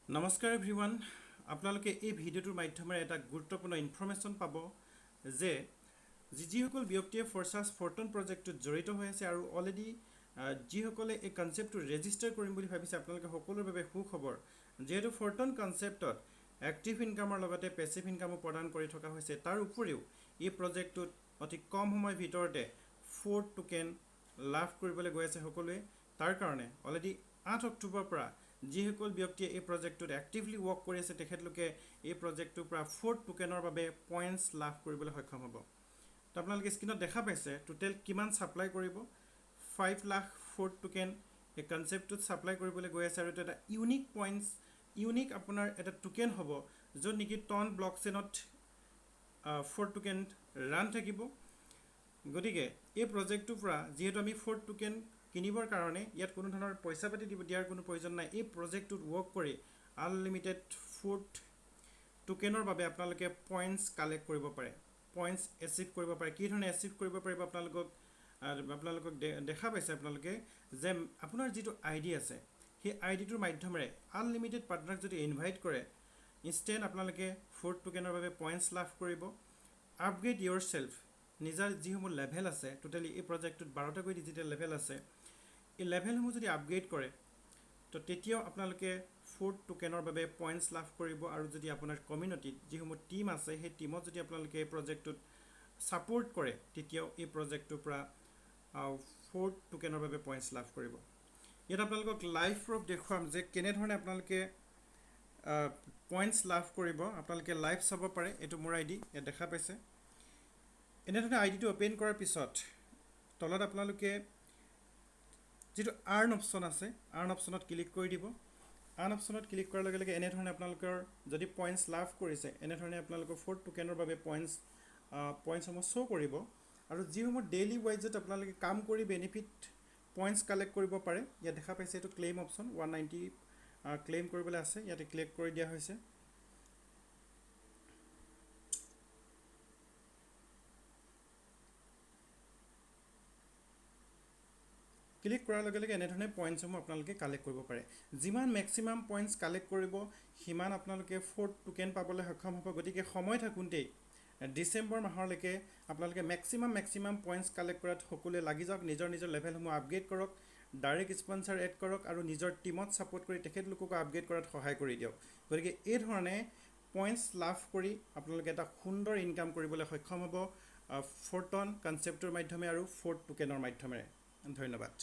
নমস্কাৰ এভৰিৱান, আপোনালোকে এই ভিডিঅ'টোৰ মাধ্যমেৰে এটা গুৰুত্বপূৰ্ণ ইনফৰমেশ্যন পাব যে যিসকল ব্যক্তিয়ে ফৰচাছ ফৰ্টন প্ৰজেক্টটোত জড়িত হৈ আছে আৰু অলৰেডি যিসকলে এই কনচেপ্টটো ৰেজিষ্টাৰ কৰিম বুলি ভাবিছে, আপোনালোকে সকলোৰে বাবে সুখবৰ। যিহেতু ফৰ্টন কনচেপ্টত এক্টিভ ইনকামৰ লগতে পেচিভ ইনকামো প্ৰদান কৰি থকা হৈছে, তাৰ উপৰিও এই প্ৰজেক্টটোত অতি কম সময়ৰ ভিতৰতে ফ'ৰ্থ টোকেন লাভ কৰিবলৈ গৈ আছে সকলোৱে। তাৰ কাৰণে অলৰেডি 8 অক্টোবৰৰ পৰা যিসকল ব্যক্তিয়ে এই প্ৰজেক্টটোত এক্টিভলি ৱৰ্ক কৰি আছে, তেখেতলোকে এই প্ৰজেক্টটোৰ পৰা ফ'ৰ্থ টোকেনৰ বাবে পইণ্টছ লাভ কৰিবলৈ সক্ষম হ'ব। তো আপোনালোকে স্ক্ৰীণত দেখা পাইছে টোটেল কিমান ছাপ্লাই কৰিব, 5 লাখ ফ'ৰ্থ টোকেন এই কনচেপ্টটোত ছাপ্লাই কৰিবলৈ গৈ আছে। আৰু এইটো এটা ইউনিক পইণ্টছ, ইউনিক আপোনাৰ এটা টোকেন হ'ব, য'ত নেকি টন ব্লক চেইনত ফ'ৰ্থ টোকেন ৰান থাকিব। গতিকে এই প্ৰজেক্টটোৰ পৰা যিহেতু আমি ফ'ৰ্থ টোকেন কিনিবৰ কাৰণে ইয়াত কোনো ধৰণৰ পইচা পাতি দিয়াৰ কোনো প্ৰয়োজন নাই, এই প্ৰজেক্টটোত ৱৰ্ক কৰি আনলিমিটেড ফ'ৰ্থ টোকেনৰ বাবে আপোনালোকে পইণ্টছ কালেক্ট কৰিব পাৰে, পইণ্টছ এচিভ কৰিব পাৰে। কি ধৰণে এচিভ কৰিব পাৰিব আপোনালোকক দেখা পাইছে আপোনালোকে যে আপোনাৰ যিটো আই ডি আছে, সেই আই ডিটোৰ মাধ্যমেৰে আনলিমিটেড পাৰ্টনাৰক যদি ইনভাইট কৰে, ইনষ্টেণ্ট আপোনালোকে ফ'ৰ্থ টোকেনৰ বাবে পইণ্টছ লাভ কৰিব। আপগ্ৰেড ইয়ৰ চেল্ফ, নিজৰ যিসমূহ লেভেল আছে, টোটেলি এই প্ৰজেক্টটোত 12টাকৈ ডিজিটেল লেভেল আছে, এই লেভেলসমূহ যদি আপগ্ৰেড কৰে তো তেতিয়াও আপোনালোকে ফ'ৰ্থ টোকেনৰ বাবে পইণ্টছ লাভ কৰিব। আৰু যদি আপোনাৰ কমিউনিটিত যিসমূহ টীম আছে, সেই টীমত যদি আপোনালোকে এই প্ৰজেক্টটোত ছাপোৰ্ট কৰে, তেতিয়াও এই প্ৰজেক্টটোৰ পৰা ফ'ৰ্থ টোকেনৰ বাবে পইণ্টছ লাভ কৰিব। ইয়াত আপোনালোকক লাইভ প্ৰুফ দেখুৱাম যে কেনেধৰণে আপোনালোকে পইণ্টছ লাভ কৰিব। আপোনালোকে লাইভ চাব পাৰে, এইটো মোৰ আই ডি ইয়াত দেখা পাইছে। এনেধৰণে আই ডিটো অ'পেন কৰাৰ পিছত তলত আপোনালোকে যিটো আৰ্ণ অপশ্যন আছে, আৰ্ণ অপশ্যনত ক্লিক কৰি দিব। আৰ্ণ অপশ্যনত ক্লিক কৰাৰ লগে লগে এনেধৰণে আপোনালোকৰ যদি পইণ্টছ লাভ কৰিছে, এনেধৰণে আপোনালোকৰ ফ'ৰ্থ টোকেনৰ বাবে পইণ্টছসমূহ শ্ব' কৰিব। আৰু যিসমূহ ডেইলি ৱাইজত আপোনালোকে কাম কৰি বেনিফিট পইণ্টছ কালেক্ট কৰিব পাৰে, ইয়াত দেখা পাইছে এইটো ক্লেইম অপশ্যন 190 ক্লেইম কৰিবলৈ আছে, ইয়াতে ক্লিক কৰি দিয়া হৈছে। ক্লিক কৰাৰ লগে লগে এনেধৰণে পইণ্টছসমূহ আপোনালোকে কালেক্ট কৰিব পাৰে। যিমান মেক্সিমাম পইণ্টছ কালেক্ট কৰিব, সিমান আপোনালোকে ফ'ৰ্থ টোকেন পাবলৈ সক্ষম হ'ব। গতিকে সময় থাকোঁতেই ডিচেম্বৰ মাহলৈকে আপোনালোকে মেক্সিমাম পইণ্টছ কালেক্ট কৰাত সকলোৱে লাগি যাওক। নিজৰ নিজৰ লেভেলসমূহ আপগ্ৰেড কৰক, ডাইৰেক্ট স্পনচাৰ এড কৰক আৰু নিজৰ টীমত ছাপোৰ্ট কৰি তেখেতলোককো আপগ্ৰেড কৰাত সহায় কৰি দিয়ক। গতিকে এই ধৰণে পইণ্টছ লাভ কৰি আপোনালোকে এটা সুন্দৰ ইনকাম কৰিবলৈ সক্ষম হ'ব ফ'ৰ্টন কনচেপ্টৰ মাধ্যমে আৰু ফ'ৰ্থ টোকেনৰ মাধ্যমেৰে। ধন্যবাদ।